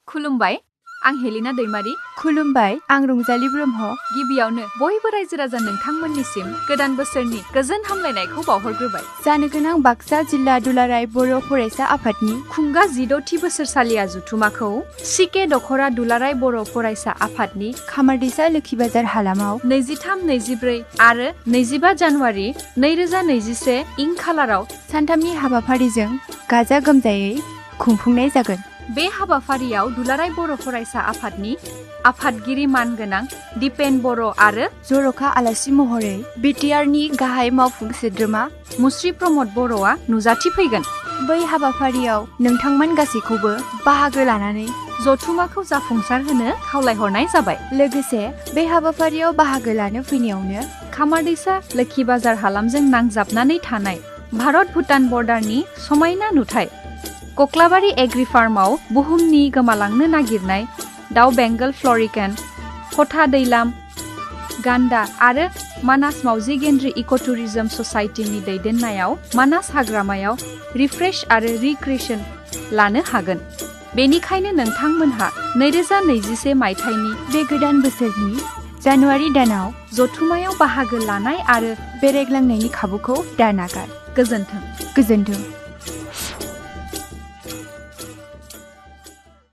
खुलुमबाय आं हेलेना दैमारी खुलुमबाय आं रंजाली ब्रह्म गिबियावनो बयबो रायजो राजा नोंथांमोननिसिम गोदान बोसोरनि गोजोन हामलायनायखौ बावहरग्रोबाय जानो गोनां बाक्सा जिल्ला दुलाराय बर' फरायसा आफादनि खुंगा 16थि बोसोरसालिया जुथुमाखौ सिके दखरा दुलाराय बर' फरायसा आफादनि खामारदैसा लोखि बाजार हालामाव 23, 24 आरो 25 जानुवारि 2021 इं खालाराव सानथामनि हाबाफारिजों गाजा गोमजायै खुंफुंनाय जागोन। बे हाबाफारियाव दुलाराय बर' फरायसा आफादनि आफादगिरि मानगोनां दिपेन बर' आरो जर'खा आलासि महरै बिटिआरनि गाहाय मावफुं सोद्रोमा मुस्रि प्रमद बर'आ नुजाथिफैगोन। बै हाबाफारियाव नोंथांमोन गासैखौबो बाहागो लानानै जथुमाखौ जाफुंसार होनो खावलायहरनाय जाबाय। लोगोसे बे हाबाफारियाव बाहागो लानो फैनायावनो खामारदैसा लोखि बाजार हालामजों नांजाबनानै थानाय भारत भुटान बर्डारनि समायना नुथाय कक्लाबारि एग्रि फार्माव बुहुमनि गोमालांनो नागिरनाय दाउ बेंगल फ्लरिकेन, फथा दैलाम, गान्दा आरो मानास मावजि गेन्द्रि इक'टुरिजम ससाइटिनि दैदेननायाव मानास हाग्रामायाव रिफ्रेश आरो रिक्रिएशन लानो हागोन। बेनिखायनो नोंथांमोनहा 2021 मायथाइनि बे गोदान बोसोरनि जानुवारि दानाव जथुमायाव बाहागो लानाय आरो बेरायग्लांनायनि खाबुखौ दानागार। गोजोन्थों। गोजोन्थों।